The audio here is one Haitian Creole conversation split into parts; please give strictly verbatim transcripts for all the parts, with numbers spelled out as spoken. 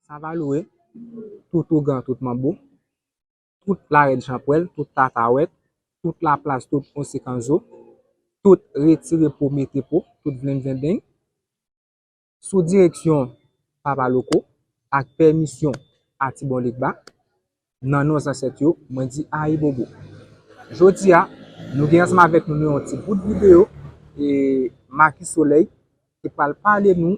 Sa va lwe tout ougan, tout manbo, tout larèd chanpwèl, tout tatawèt, tout laplas, tout onse kanzo, tout retire po, mete po, tout vlenvlendeng, sou direksyon Papa Loko ak pèmisyon Atibonligba, nan non zansèt yo, mwen di ayibobo. Jodi a, nou gen ansanm avèk nou, nou yon ti bout videyo, e Maki Solèy, ki pral pale nou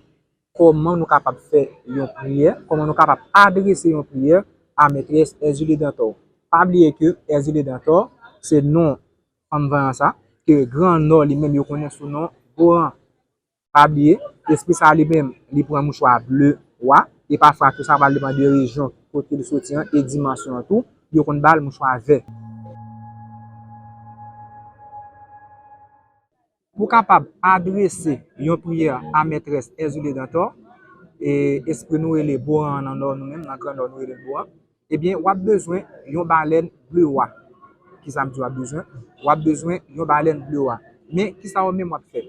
kòman nou kapab fè yon priyè, kòman nou kapab adrese yon priyè a Mètrès Èzili Dantò. Pa bliye ke Èzili Dantò se non fanm vayan sa, ke Gran Nò li menm yo konnen sou non Boran. Pa bliye, espri sa li menm, li pran mouchwa ble wa, e pafwa tou sa pral depann de rejyon kote li soti an e dimansyon an tou, yo konn ba l mouchwa vè. Pou kapab adrese yon priyè a Mètrès Èzili Dantò, e espri nou rele Boran nan Nò, nou menm nan Gran Nò nou rele l Boran, ebyen, w ap bezwen yon balèn ble wa. Kisa m di w ap bezwen? W ap bezwen yon balèn ble wa. Men, kisa ou menm w ap fè?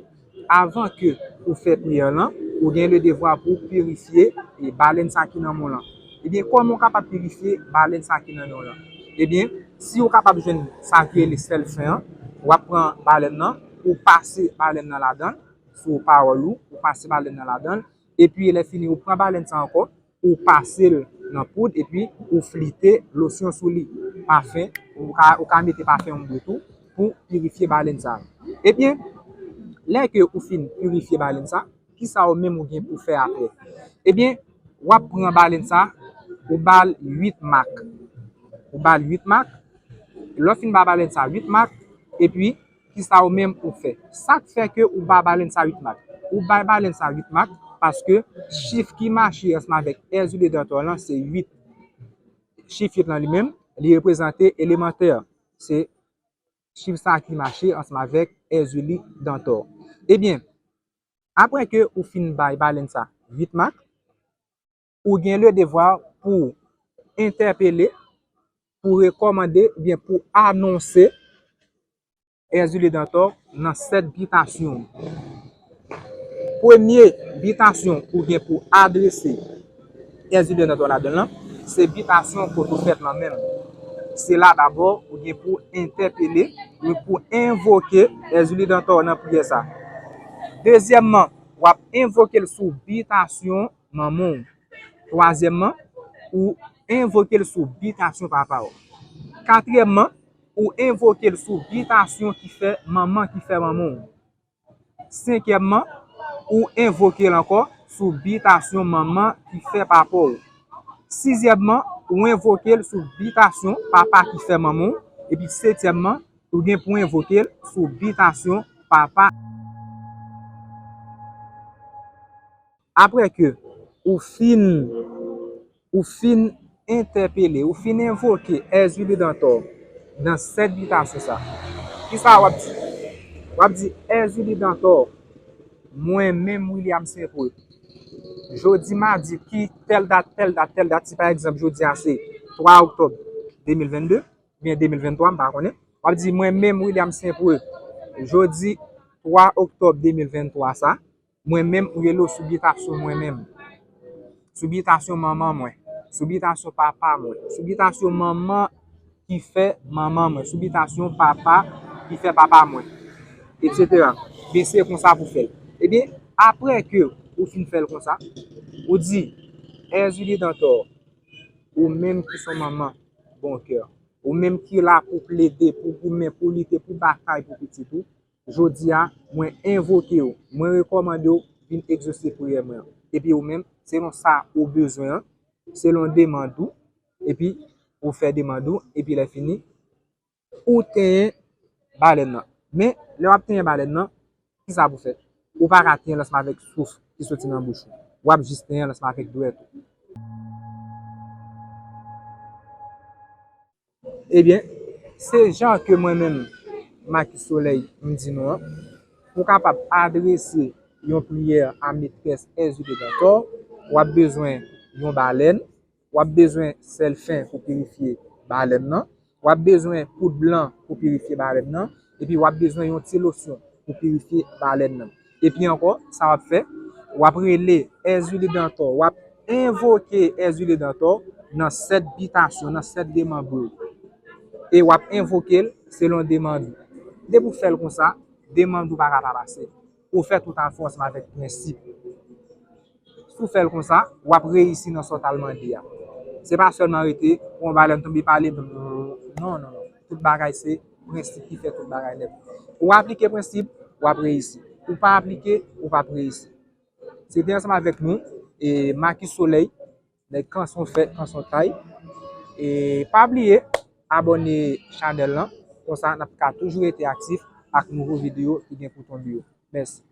Avan ke ou fè priyè lan, ou gen le devwa pou pirifye, e, balèn sa ki nan men w lan. Ebyen, kòman ou kapab pirifye balèn sa ki nan men w lan? Ebyen, si ou kapab jwenn sa ki rele sèlfen an, w ap pran balèn nan, ou pase balèn nan ladan l, sou pawòl ou, ou pase balèn nan ladan l, epi lè fini, ou pran balèn sa ankò, ou pase l nan poud, epi ou flite losyon sou li, pafen, ou ka, ou ka mete pafen onm tou pou pirifye balèn sa. Ebyen, lè ke ou fin pirifye balèn sa, kisa ou menm ou gen pou fè apre? Ebyen, w ap pran balèn sa, ou ba l uit mak. Ou ba l uit mak. Lè w fin ba balèn sa uit mak, epi kisa ou menm ou fè? Sa k fè ke ou ba balèn sa uit mak? Ou bay balèn sa uit mak paske chif ki mache ansanm avèk Èzili Dantò lan se uit. Chif uit lan li menm, li reprezante elemantè. Se chif sa ki mache ansanm avèk Èzili Dantò. Ebyen, apre ke ou fin bay balèn sa uit mak, ou gen le devwa pou entèpele, pou rekòmande, oubyen pou anonse Èzili Dantò nan sèt bitasyon. Premye bitasyon ou gen pou adrese Èzili Dantò ladan l lan, se bitasyon kote ou fèt lan menm. Se la dabò ou gen pou entèpele, ou pou envoke Èzili Dantò nan priyè sa. Dezyèmman, w ap envoke l sou bitasyon manman w. Twazyèmman, ou envoke l sou bitasyon papa w. Katriyèmman, ou envoke l sou bitasyon ki fè manman ki fè manman w. Senkyèmman, ou envoke l ankò sou bitasyon manman ki fè papa w. Sizyèmman, ou envoke l sou bitasyon papa ki fè manman w. Epi setyèmman, ou gen pou envoke l sou bitasyon papa. Apre ke ou fin, ou fin entèpele, ou fin envoke Èzili Dantò nan sèt bitasyon sa, kisa w ap di? W ap di, Èzili Dantò, mwen menm William Saint-Preux, jodi madi ki tèl dat, tèl dat, tèl dat, si pa egzanp jodi a se twa oktòb de mil vennde, oubyen de mil venntwa, m pa konnen. W ap di, mwen menm William Saint-Preux, jodi twa oktòb de mil venntwa sa, mwen menm, ou rele w sou bitasyon mwen menm, sou bitasyon manman mwen, sou bitasyon papa mwen, sou bitasyon manman ki fè manman mwen, sou bitasyon papa ki fè papa mwen, etsetera. Ebyen, se konsa pou fè l. Ebyen, apre ke ou fin fè l konsa, ou di, Èzili Dantò, ou menm ki son manman bon kè, ou menm ki la pou plede, pou goumen, pou lite, pou batay pou pitit ou, jodi a, mwen envoke w, mwen rekòmande w vin egzose priyè mwen an. Epi ou menm, selon sa ou bezwen an, selon demann ou, epi ou fè demann ou, epi lè fini, ou tenyen balèn nan. Men, lè w ap tenyen balèn nan, kisa pou fèt? Ou pa ka tenyen l ansanm avèk souf ki soti nan bouch ou. W ap jis tenyen l ansanm avèk dwèt ou. Ebyen, se jan ke mwen menm, Maki Solèy, m di nou an, pou kapab adrese yon priyè a Metrès Èzili Dantò, w ap bezwen yon balèn, w ap bezwen sèlfen pou pirifye balèn nan, w ap bezwen poud blan pou pirifye balèn nan, epi w ap bezwen yon ti losyon pou pirifye balèn nan. Epi ankò, sa w ap fè, w ap rele Èzili Dantò, w ap envoke Èzili Dantò nan sèt bitasyon, nan sèt demanbre w. E w ap envoke l selon demann ou. Depi w fè l konsa, demann ou pa ka pa pase. Ou fè tout afè ansanm avèk prensip. Si w fè l konsa, w ap reyisi nan sa w t al mande a. Se pa sèlman rete, yon bagay lè m tonbe pale, non, non, non. Tout bagay se prensip ki fè tout bagay nèt. Ou aplike prensip, w ap reyisi. Ou pa aplike, ou p ap reyisi. Se te ansanm avèk nou, e Marcus Soleil, nèg kanson fèt, kanson tay. E pa bliye, abòne chanèl lan, konsa n ap ka toujou rete aktif ak nouvo videyo ki gen pou tonbe yo. Mèsi.